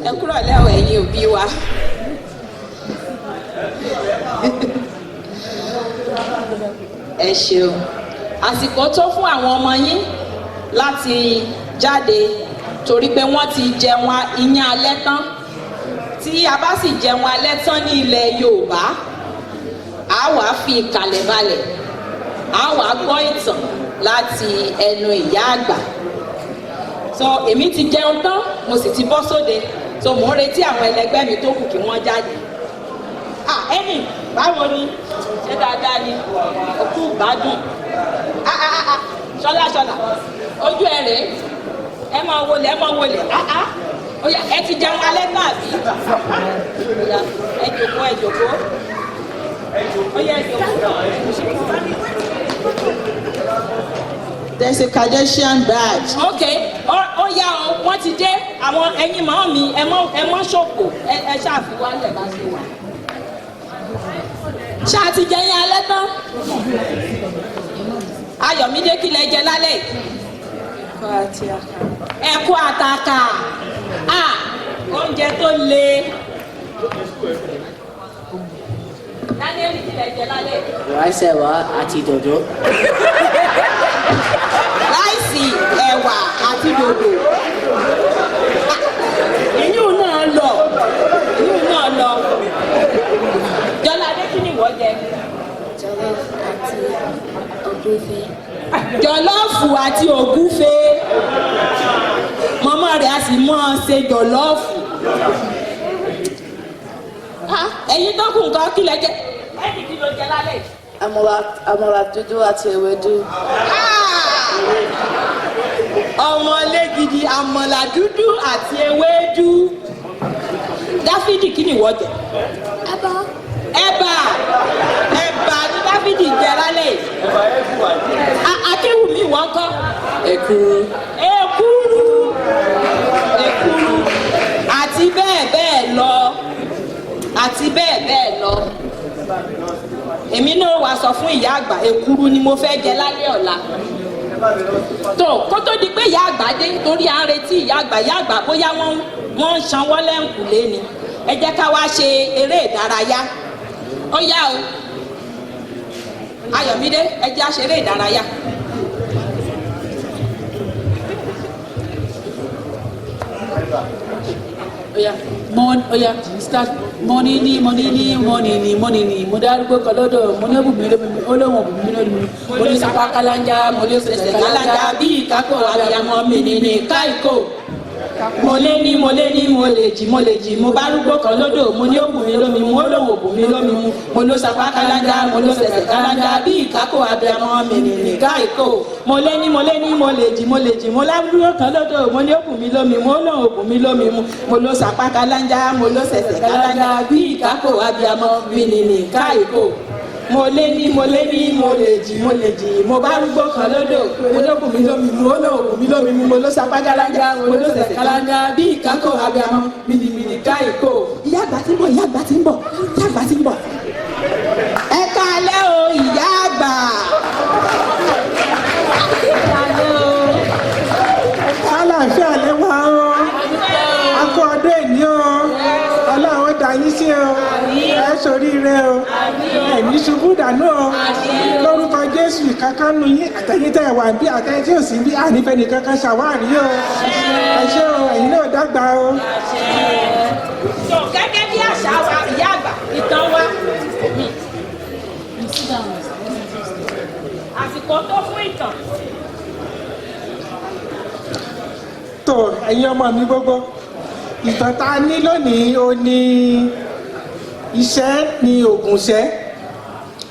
Ẹ kúrọ̀lẹ́ o, ẹ̀yin òbí wa. Ẹ ṣeun. Àsìkò tó fún àwọn ọmọ yín láti jáde torí pé wọ́n ti jẹun iyán alẹ́ tán. Tí a bá sì jẹun alẹ́ tán ní ilẹ̀ Yorùbá, a wàá fi ìkàlẹ̀ balẹ̀, a wàá gbọ́ ìtàn láti ẹnu ìyá àgbà. So èmi ti jẹun tán, mo sì ti bọ́ sóde, so mò ń retí àwọn ẹlẹgbẹ́ mi tó kù kí wọ́n jáde. Ah, ẹnì, báwo ni? Ṣé dáadáa ni? Òkú gbádùn. Ah ah ah, ṣọlá ṣọlá, ojú ẹ rèé. Ẹ máa wọlé, ẹ máa wọlé. Ah ah, ó yá, ẹ ti jẹun alẹ́ náà bí? Ó yá, ẹ jòkó, ẹ jòkó. Ó yá, ẹ jòkó. There's a Kardashian badge. Ok, ó yá o, wọ́n ti dé. Àwọn ẹ̀yin màá mi, ẹ mọ́ ṣòkò, ẹ ṣàfiwálẹ̀ bá ṣe wà. Ṣáà ti jẹ yín alẹ́ tán? Ayọ̀mídé, kí lẹ jẹ lálẹ́ yìí? Ẹ̀kọ́ àtàkà. Ah, oúnjẹ tó le. Daniel, kí lẹ jẹ lálẹ́ yìí? Rice, ẹ̀wà àti dòdò. Rice, ẹ̀wà àti dòdò. Ìyún náà lọ, ìyún náà lọ. Jọládé, kí ni ìwọ jẹ? Jollof àti ògúnfe. Jollof àti ògúfe. Mọ́mọ́ rẹ̀ a sì mọ́ ọ ṣe jollof. Ah, ẹ̀yin tó kù nǹkan, kí lẹ jẹ? Ẹ̀ẹ́dì, kí ló jẹ lálẹ́ yìí? Àmàlà, àmàlà dúdú àti ewédú. Ọmọlé gidi, àmàlà dúdú àti ewédú. Dáfídì, kí ni ìwọ jẹ? Ẹ̀bà. Ẹ̀bà, ẹ̀bà ni Dáfídì jẹ lálẹ́ yìí. Akéwùmí, ìwọ ńkọ́? Èkuru. Èkuru, èkuru àti bẹ́ẹ̀ bẹ́ẹ̀ lọ, àti bẹ́ẹ̀ bẹ́ẹ̀ lọ. Èmi náà wàá sọ fún ìyá àgbà, èkuru ni mo fẹ́ jẹ lálẹ́ ọ̀la. Tó kó tó di pé ìyá àgbà dé, torí à ń retí ìyá àgbà, ìyá àgbà bóyá wọ́n ń sanwó lẹ́ǹkùlé ni, ẹ jẹ́ ká wá ṣe eré ìdárayá. Ó yá o, Ayọ̀mídé, ẹ jẹ́ á ṣe eré ìdárayá. Oya, mon, oya, start. Money ni, money ni, money ni, money ni. Mo dárúgbó kan lọ́dọ̀, mo ní òbí lómi, ó lóun òbí mi lómi. Mo ní sapá kálájà, mo ní ẹsẹ̀ sẹ̀sẹ̀ kálájà kálájà. Bí ìkákò abiyamọ mi ní ní káìkò. Mo lé ní, mo lé ní, mo lè jì, mo lè jì. Mo bá rúgbó kan lódò, mo ní òbù mi lómi mu, ó lóun òbù mi lómi mu. Mo ló sapá kálájà, mo ló sẹ̀sẹ̀ kálájà, bí ìkákò abiyamọ mi ní ní káìkò. Mo lé ní, mo lé ní, mo lè jì, mo lè jì. Mo lárúgbó kan lódò, mo ní òbù mi lómi mu, ó lóun òbù mi lómi mu. Mo ló sapá kálájà, mo ló sẹ̀sẹ̀ kálájà, bí ìkákò abiyamọ mi ní ní káìkò. Mo lé ní, mo lé ní, mo lè jì, mo lè jì. Mo bá rúgbó kan lódò, mo lókun mi lómi mu, ó lóògùn mi lómi mu. Mo ló sapá kálájà, mo ló sẹ̀sẹ̀ kálájà, bí ìkákò abiyamọ mìnìmìnì káìkò. Ìyá àgbà tí ń bọ̀, ìyá àgbà tí ń bọ̀, ìyá àgbà tí ń bọ̀. Ẹ káalẹ́ o, ìyá àgbà. Ẹ káalẹ́ o. Àlàáfíà lẹ́wà o. Akọ ọdún èní o. Ọlọ́run ó dá yín sí o. Ẹ ṣoríire o. Ẹ̀mí ṣubú dànù o lórúkọ Jésù. Kankan nu yín, àtẹ̀yìn tẹ̀ wà bí, àtẹ̀yìn tí ò sí bí, ànífẹ́ kankan ṣàwárí o. Ẹ ṣé o, ẹ̀yin náà dàgbà o. So gẹ́gẹ́ bí àṣà wa, ìyá àgbà, ìtàn wa. Àsìkò tó fún ìtàn. Tó ẹ̀yin ọmọ mi gbogbo, ìtàn tá a ní lónìí ó ní iṣẹ́ ní ògùnṣẹ́.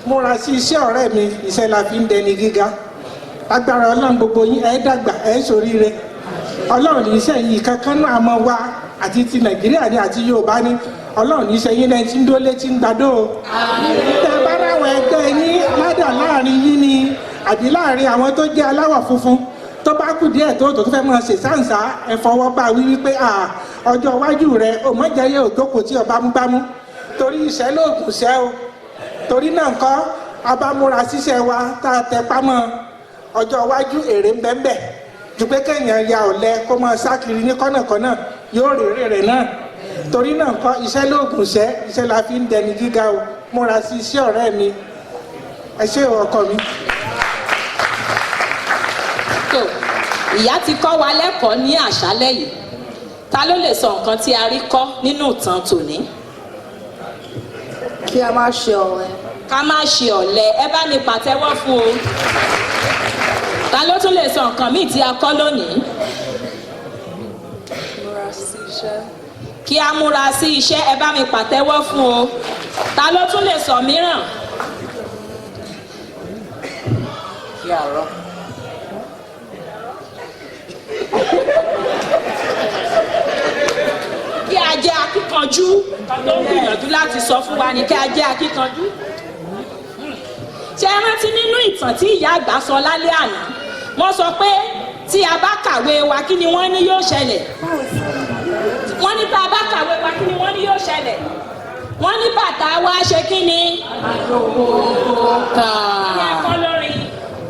Múra sí iṣẹ́, ọ̀rẹ́ mi, iṣẹ́ la fi ń dẹni gíga. Agbára Ọlọ́run, gbogbo yín, ẹ dàgbà, ẹ ṣoríire. Ọlọ́run ní iṣẹ́ yìí kankan náà mọ́ wa, àti ti Nàìjíríà ni àti Yorùbá ni. Ọlọ́run ní iṣẹ́ yín lẹ́yìn tí ń dólé tí ń gbadó o. Tẹ bá ráwọn ẹgbẹ́ yín ládà láàrin yín ni àbí láàrin àwọn tó jẹ́ aláwọ̀ funfun tó bá kù díẹ̀ tó tó fẹ́ máa ṣe sáǹsá, ẹ fọwọ́ bá wí wípé ọjọ́ iwájú rẹ ò mọ̀jẹ̀ yóò jókòó tí ọba mú bámú, torí iṣẹ́ lóògùn ṣẹ́ o. Torí náà ńkọ́, a bá múra ṣiṣẹ́ wa tá a tẹ pámọ́, ọjọ́ iwájú èrè ń bẹ́ẹ̀ bẹ́ẹ̀ ju pé kéèyàn ya ọ̀lẹ kó máa sá kiri ní kọ́nàkọ́nà. Yóò rèrè rẹ̀ náà. Torí náà kọ́, iṣẹ́ lóògùn iṣẹ́, iṣẹ́ la fi ń dẹni gíga o. Múra sí iṣẹ́, ọ̀rẹ́ mi. Ẹ ṣé o, ọkọ mi. Tó, ìyá ti kọ́ wa lẹ́kọ̀ọ́ ní àṣálẹ́ yìí. Ta ló lè sọ nǹkan tí a rí kọ́ nínú ìtàn tòní? Kí a má ṣe ọ̀lẹ. Ká má ṣe ọ̀lẹ. Ẹ bá mi pàtẹ́wọ́ fún o. Ta ló tún lè sọ nǹkan míì tí a kọ́ lónìí? Múra sí iṣẹ́. Kí a múra sí iṣẹ́. Ẹ bá mi pàtẹ́wọ́ fún o. Ta ló tún lè sọ mìíràn? Kí àárọ̀. Kí a jẹ́ akíkanjú. Nǹkan tó ń gbìyànjú láti sọ fún wa ni kí a jẹ́ akíkanjú. Ṣé ẹ rántí nínú ìtàn tí ìyá àgbà sọ lálẹ́ àná, wọ́n sọ pé tí a bá kàwé wa, kí ni wọ́n ní yóò ṣẹlẹ̀? Wọ́n ní tá a bá kàwé wa, kí ni wọ́n ní yóò ṣẹlẹ̀? Wọ́n ní bàtà wa ṣe kí ni? Ká. Kí a kọ́ lórin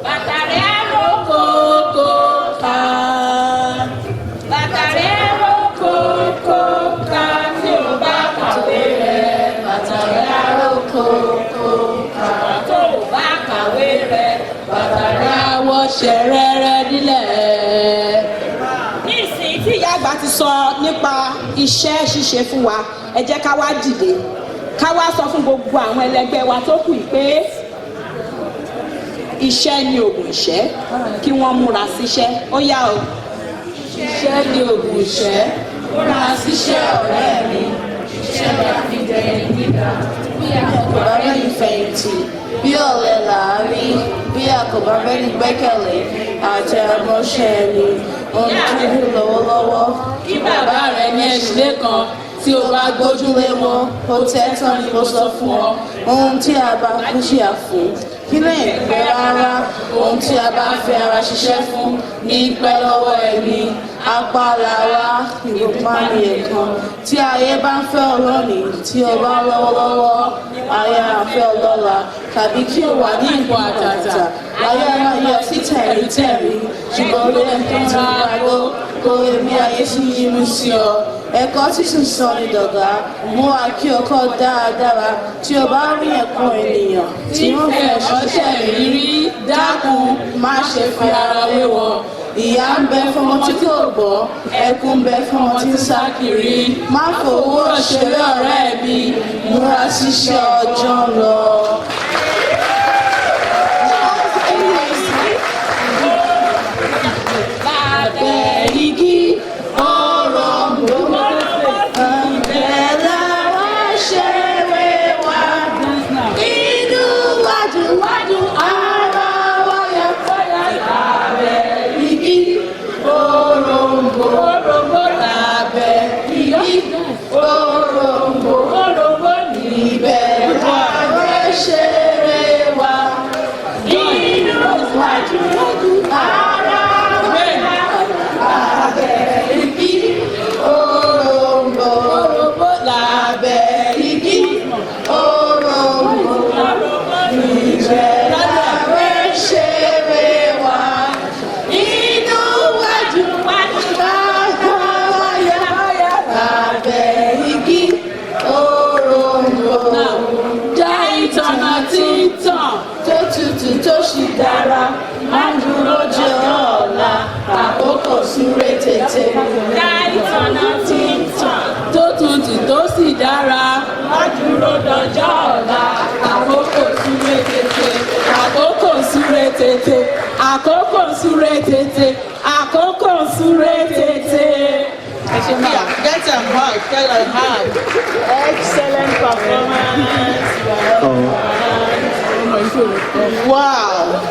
bàtà rẹ̀ á ró kókó ká, bàtà rẹ̀ á ró kókó ká, tí o bá kàwé rẹ̀, bàtà rẹ̀ á ró kókó ká, tó o bá kàwé rẹ̀, bàtà rẹ̀ á Àwọ̀ ṣẹ̀rẹ̀rẹ̀ nílẹ̀. Ní ìsìn tí ìyá àgbà ti sọ nípa iṣẹ́ ṣíṣe fún wa, ẹ jẹ́ ká wá dìde, ká wá sọ fún gbogbo àwọn ẹlẹgbẹ́ wa tó kù yìí pé iṣẹ́ ni ògùn ìṣẹ́, kí wọ́n múra síṣẹ́. Ó yá o. Iṣẹ́ ni ògùn ìṣẹ́. Múra síṣẹ́, ọ̀rẹ́ mi. Iṣẹ́ ni a fi dẹni gíga. Bí a kò bá rẹ́ni fẹ̀yìntì, bí ọ̀lẹ là á rí. Bí a kò bá rẹ́ni gbẹ́kẹ̀lé, àtẹ̀mọ́ṣẹ́ ẹni ohun tó ń lọ́wọ́lọ́wọ́. Kí bàbá rẹ ní ẹṣin lẹ́kan, tí o bá gbójúlé wọn, ó tẹ́ tán ni mo sọ fún ọ. Ohun tí a bá kú sí àfún kí lẹ́yìn pẹ́ rárá. Ohun tí a bá fi ara ṣiṣẹ́ fún ní pẹ́ lọ́wọ́ ẹni. Apá làwa ìgúnpá ní ẹ̀kan. Tí ayé bá ń fẹ́ ọ lónìí, tí o bá lọ́wọ́lọ́wọ́, ayé á fẹ́ ọ lọ́la. Tàbí kí o wà ní ipò àtàtà, ayé á máa yọ sí tẹ̀ríntẹ̀rín, ṣùgbọ́n ló yẹ kí n tún gbàgbó kó lè bí ayé sí yímú sí ọ. Ẹ̀kọ́ sísìn sọ ní dọ̀gá mú wa kí o kọ́ dáradára. Tí o bá rí ẹ̀kọ́ ènìyàn tí wọ́n Tí fi ẹ̀ṣọ́ ẹ̀ṣọ́ ṣẹ̀rírí, dákun, má ṣe fi ara wé wọn. Ìyà ń bẹ fún ọmọ tí kò gbọ́, ẹkún ń bẹ fún ọmọ tí ń sá kiri. Má fowó ṣeré, ọ̀rẹ́ mi. Múra síṣẹ́, ọjọ́ ń lọ. Lábẹ́ igi Òrom̀bó ibẹ̀ làwa ṣeré wa. Inú wájú ara wa yá. Lábẹ́ igi òrom̀bó, lábẹ́ igi òrom̀bó, ibẹ̀ làwa ṣeré wa. Inú wájú ara wa yá. Lábẹ́ igi òrom̀bó, lábẹ́ igi òrom̀bó, ibẹ̀ làwa ṣeré wa. Inú wájú ara wa yá. Lábẹ́ igi òrom̀bó. Já ìtànà tí ń tàn tó tutù tó sì dára, má dúró jẹ́ ọ̀la, àkókò súré tètè. Dá ìtànà tí ń tàn tó tutù tó sì dára, má dúró dọjọ́ ọ̀la, àkókò súré tètè. Àkókò súré tètè, àkókò súré tètè, àkókò súré tètè. Ẹ ṣe máa. Yeah, get a hug, get a hug. Excellent performance. Wow.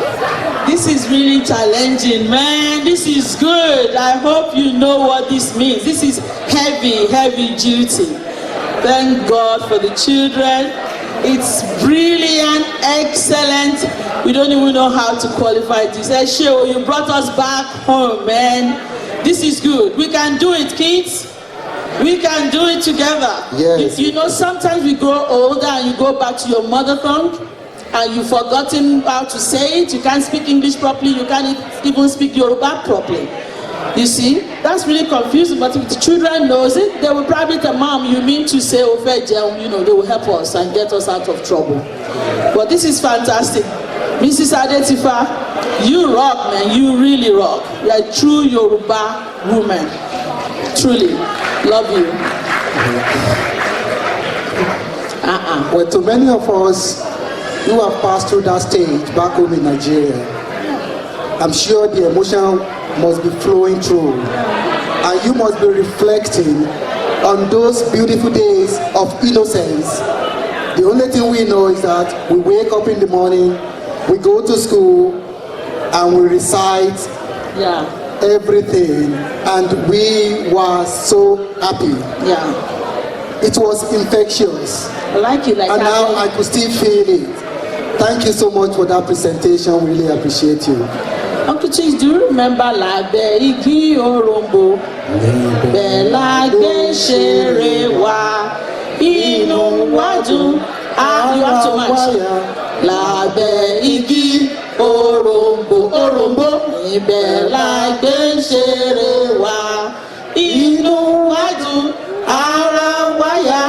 This is really challenging, man. This is good. I hope you know what this means. This is heavy, heavy duty. Thank God for the children. It's brilliant, excellent. We don't even know how to qualify this. Ẹ ṣé o, you brought us back home, man. This is good. We can do it, kids. We can do it together. Yes. You know, sometimes we grow older and you go back to your mother tongue and you've forgotten how to say it. You can't speak English properly. You can't even speak Yoruba properly. You see? That's really confusing, but if the children knows it, they will probably tell Mom, you mean to say o fẹ́ jẹun, they will help us and get us out of trouble. But this is fantastic. Mrs. Adetifa, you rock, man. You really rock. You are a true Yoruba woman. Truly. Love you. Uh-uh. Well, to many of us who have passed through that stage back home in Nigeria, I'm sure the emotion must be flowing through. And you must be reflecting on those beautiful days of innocence. The only thing we know is that we wake up in the morning, we go to school, and we recite everything, and we were so happy. It was infectious. I like it like And that. now I could still feel it. Thank you so much for that presentation. We really appreciate you. Uncle Chief, do you remember lábẹ́ igi òrombó? Bẹ́ẹ̀ la gbé ń ṣeré wa, inú wa dùn. Ah, you have to match. Lábẹ́ igi òrombó, òrombó, ibẹ̀ la gbé ń ṣeré wa, inú wa dùn, ara wa yá.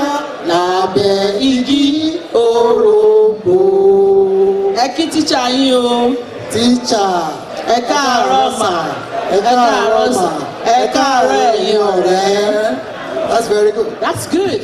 Lábẹ́ igi òrombó. Ẹ kí tíṣà yín o. Tíṣà. Ẹ káàárọ̀ mà. Ẹ káàárọ̀ mà. Ẹ káàárọ̀ ẹ̀yin ọ̀rẹ́. That's very good. That's good.